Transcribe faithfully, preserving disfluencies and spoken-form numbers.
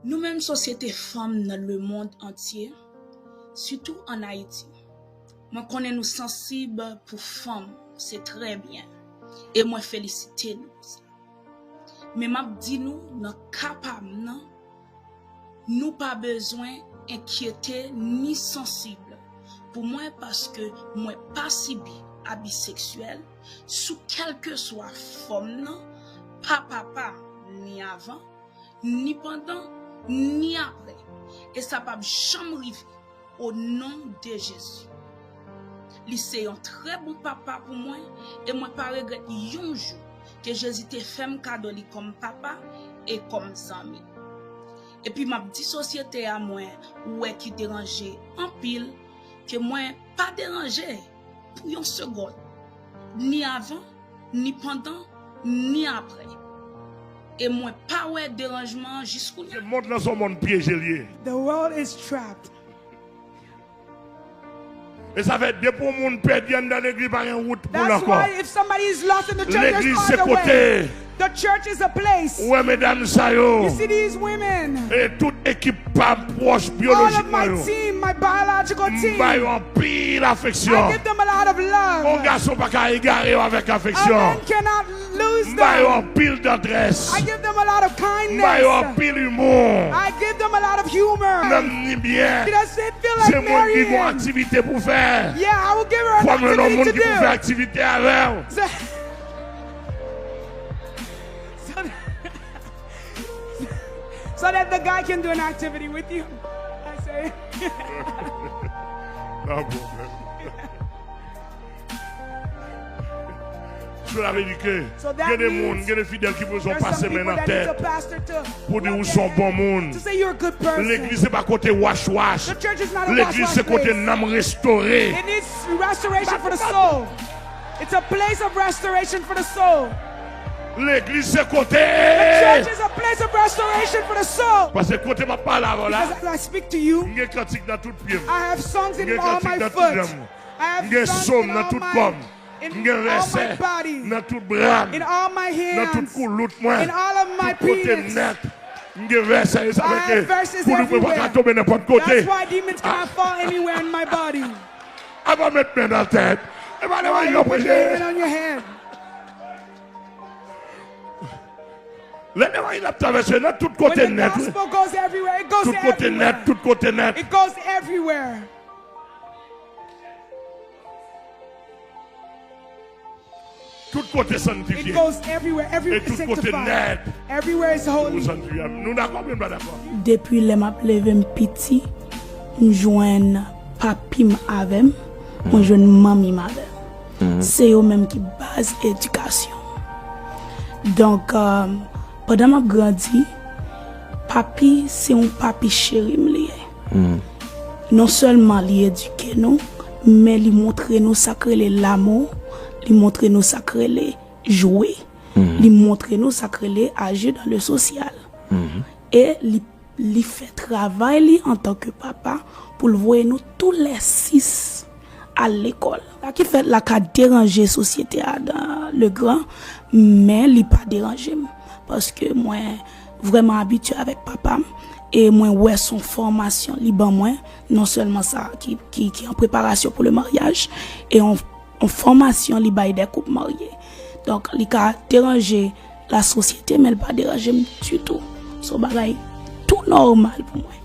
Nou menm sosyete fanm nan lemonn antye, sitou ann Ayiti, mwen konnen nou sansib pou fanm, se trè byen, e mwen felisite nou pou sa. Men m ap di nou, nan ka pa m nan, nou pa bezwen enkyete ni sansib pou mwen, paske mwen pa sibi abi seksyèl sou kèlkeswa fòm nan, pa papa m, ni avan, ni pandan, ni apre. E sa p ap janm rive, o non de Jezi. Li se yon trè bon papa pou mwen, e mwen pa regrèt yon jou ke Jezi te fè m kado li kòm papa e kòm zanmi. Epi m ap di sosyete a, mwen wè ki deranje anpil, ke mwen pa deranje pou yon segonn, ni avan, ni pandan, ni apre. E mwen pa wè deranjman an jis kounye a. Mond lan se yon mond pyeje l ye. The world is trapped. E sa fè depi yon moun pèdi anndan legliz, pa gen wout pou l ankò. That's why if somebody is lost in the church, there's no other way. Legliz se kote. The church is a place. Ou wè medam sa yo. You see these women. E tout ekip pa m pwòch byolojikman yo. All of my team, my biological team. M ba yo anpil afeksyon. I give them a lot of love. Yon gason pa ka egare yo avèk afeksyon. A man cannot lose them. M ba yo anpil tandrès. I give them a lot of kindness. M ba yo anpil imou. I give them a lot of humor. Nanm ni byen. She doesn't feel like marrying. Se mwen ki gon aktivite pou fè. Yeah, I will give her an activity to do. Fò m jwenn yon moun ki pou fè aktivite avè w. So, so, so that the guy can do an activity with you. I say. No problem. Cela veut dire que gen de moun, gen de fidèl ki bezwen pase men nan tèt pou di ou se yon bon moun. Legliz se pa kote wachwach. Legliz se kote nanm restore. It needs restoration for the soul. It's a place of restoration for the soul. Legliz se kote. The church is a place of restoration for the soul. Paske kote m ap pale avè w la, because as I speak to you, m gen kantik nan tout pye m. I have songs in all my foot. M gen kantik nan tout janm. I have songs in all my, in all my body, in all my hands, in all my penis. M gen vèsè nan tout kòm mwen, nan tout bra m, nan tout koulout mwen, tout kote nèt. M gen vèsè, e sa fè ke koulout mwen pa ka tonbe nenpòt kote. That's why demons cannot fall anywhere in my body. Apa met men nan tèt. E pa lè yon preche. Lè levanjil ap travèse nan tout kote nèt, wi. When the gospel goes everywhere, it goes everywhere. Tout kote nèt, tout kote nèt. It goes everywhere. Tout kote sanntifye. It goes everywhere. Everywhere is sanctified. E tout kote nèt. Everywhere is holy. Pou sanntifye. Nou dakò oubyen nou pa dakò? Depi lè m ap leve m piti, m jwenn papi m avè m, mwen jwenn manmi m avè m. Se yo menm ki baz edikasyon. Donk, euh, pandan m ap grandi, papi se yon papi cheri m li ye. Non sèlman li edike nou, men li montre nou sa k rele lamou, li montre nou sa k rele jwe, li montre nou sa k rele agir dans le social. E li, li fè travay li antanke papa pou l voye nou toulèsis al lekòl. Sa ki fèt la ka deranje sosyete a dan le gran, men li pa deranje m. Paske mwen vrèman abitye avèk papa m, e mwen wè se yon fòmasyon li ban mwen, non sèlman sa ki, ki, ki an preparasyon pou le maryaj, e yon, yon fòmasyon li bay dè koup marye. Donk, li ka deranje lasosyete, men li pa deranje m ditou. Se yon bagay tou nòmal pou mwen.